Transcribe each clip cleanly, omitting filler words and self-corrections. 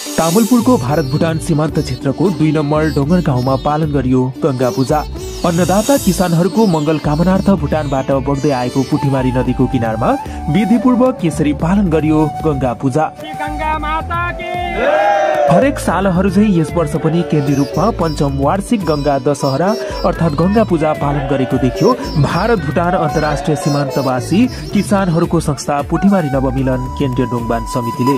तामुलपुरको भारत भुटान सीमान्त क्षेत्रको 2 नम्बर डोंगर गाउँमा पालन गरियो गंगा पूजा। अन्नदाता किसानहरूको मंगल कामनार्थ भुटानबाट बग्दै आएको पुठीमारी नदीको किनारमा विधिपूर्वक केसरी पालन गरियो गंगा पूजा। हरेक सालहरू झैं यस वर्ष पनि केन्द्रीय रूपमा पञ्चम वार्षिक गंगा दशहरा अर्थात गंगा पूजा पालन गरेको देखियो भारत भुटान अन्तर्राष्ट्रिय सीमान्तवासी किसानहरूको संस्था पुठीमारी नवमिलन केन्द्रीय डोङबान समितिले।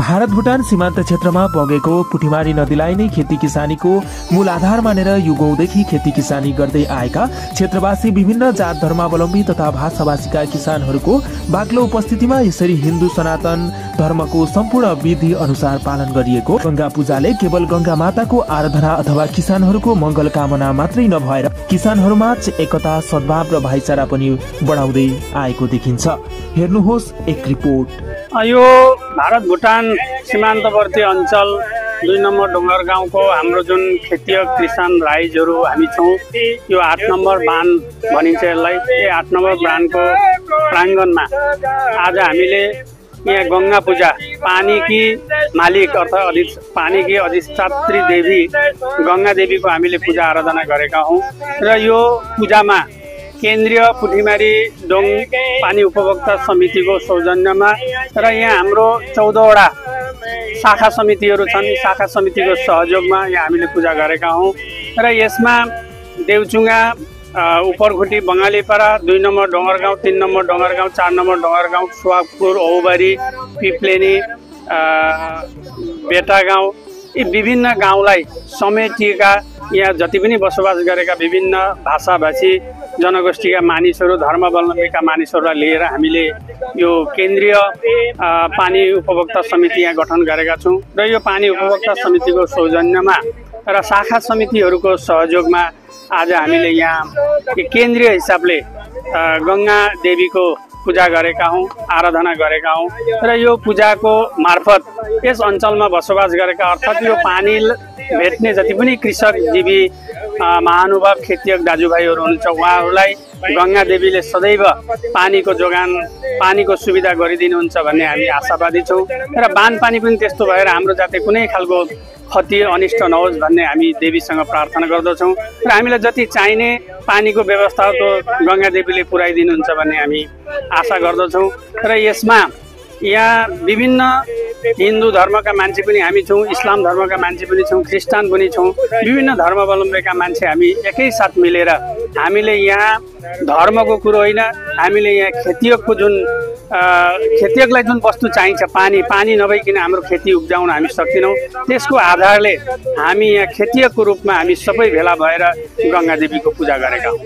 भारत भुटान सीमान्त क्षेत्रमा बगेको पुठीमारी नदीलाई नै खेती किसानीको मूल आधार मानेर युगौंदेखि खेती किसानी गर्दै आएका क्षेत्रवासी विभिन्न जात धर्मावलम्बी तथा भाषाभाषीका किसानहरूको बाक्लो उपस्थितिमा यसरी हिन्दू सनातन धर्मको सम्पूर्ण विधि अनुसार पालन गरिएको गंगा पूजाले केवल गंगा माताको आराधना अथवा किसानहरूको मंगल कामना मात्रै नभएर किसानहरूमा एकता सद्भाव र भाइचारा पनि बढाउँदै आएको देखिन्छ। हेर्नुहोस् एक रिपोर्ट। यो भारत भुटान सीमान्तवर्ती अञ्चल 2 नम्बर डोंगर गाउँको हाम्रो जुन खेतीय किसान राइजहरू हामी छौँ, यो 8 नम्बर बान भनिन्छ यसलाई। यो 8 नम्बर बानको प्राङ्गणमा आज हामीले यहाँ गंगा पूजा पानी की मालिक अर्थात पानी की अधिष्ठात्री देवी गंगा देवीको हामीले पूजा आराधना गरेका हौँ र यो पूजामा केन्द्रीय पुठीमारी डोङ पानी उपभोक्ता समितिको सौजन्यमा र यहाँ हाम्रो 14वटा शाखा समितिहरू छन्। शाखा समितिको सहयोगमा यहाँ हामीले पूजा गरेका हौँ र यसमा देवचुङ्गा, उपरखुटी, बङ्गालीपारा, 2 नम्बर डोंगर गाउँ, 3 नम्बर डोंगर गाउँ, 4 नम्बर डोंगर गाउँ, सुवागपुर, औबारी, पिप्लेनी, बेटा गाउँ, यी विभिन्न गाउँलाई समेटिएका यहाँ जति पनि बसोबास गरेका विभिन्न भाषाभाषी जनगोष्ठीका मानिसहरू, धर्मावलम्बीका मानिसहरूलाई लिएर हामीले यो केन्द्रीय पानी उपभोक्ता समिति यहाँ गठन गरेका छौँ र यो पानी उपभोक्ता समितिको सौजन्यमा र शाखा समितिहरूको सहयोगमा आज हामीले यहाँ केन्द्रीय हिसाबले गंगा देवीको पूजा गरेका हौँ, आराधना गरेका हौँ र यो पूजाको मार्फत यस अञ्चलमा बसोबास गरेका अर्थात् यो पानी भेट्ने जति पनि कृषक जीवी महानुभाव खेतीयक दाजुभाइहरू हुनुहुन्छ उहाँहरूलाई गंगा देवीले सदैव पानीको जोगान, पानीको सुविधा गरिदिनुहुन्छ भन्ने हामी आशावादी छौँ र बानपानी पनि त्यस्तो भएर हाम्रो जाति कुनै खालको क्षति अनिष्ट नहोस् भन्ने हामी देवीसँग प्रार्थना गर्दछौँ र हामीलाई जति चाहिने पानीको व्यवस्थाको गंगा देवीले पुर्याइदिनुहुन्छ भन्ने हामी आशा गर्दछौँ र यसमा यहाँ विभिन्न हिन्दू धर्मका मान्छे पनि हामी छौँ, इस्लाम धर्मका मान्छे पनि छौँ, ख्रिस्टान पनि छौँ, विभिन्न धर्मावलम्बीका मान्छे हामी एकैसाथ मिलेर हामीले यहाँ धर्मको कुरो होइन, हामीले यहाँ खेतीयकको जुन खेतीयकलाई जुन वस्तु चाहिन्छ पानी नभइकन हाम्रो खेती उब्जाउन हामी सक्दैनौँ, त्यसको आधारले हामी यहाँ खेतीयकको रूपमा हामी सबै भेला भएर गंगा देवीको पूजा गरेका हौँ।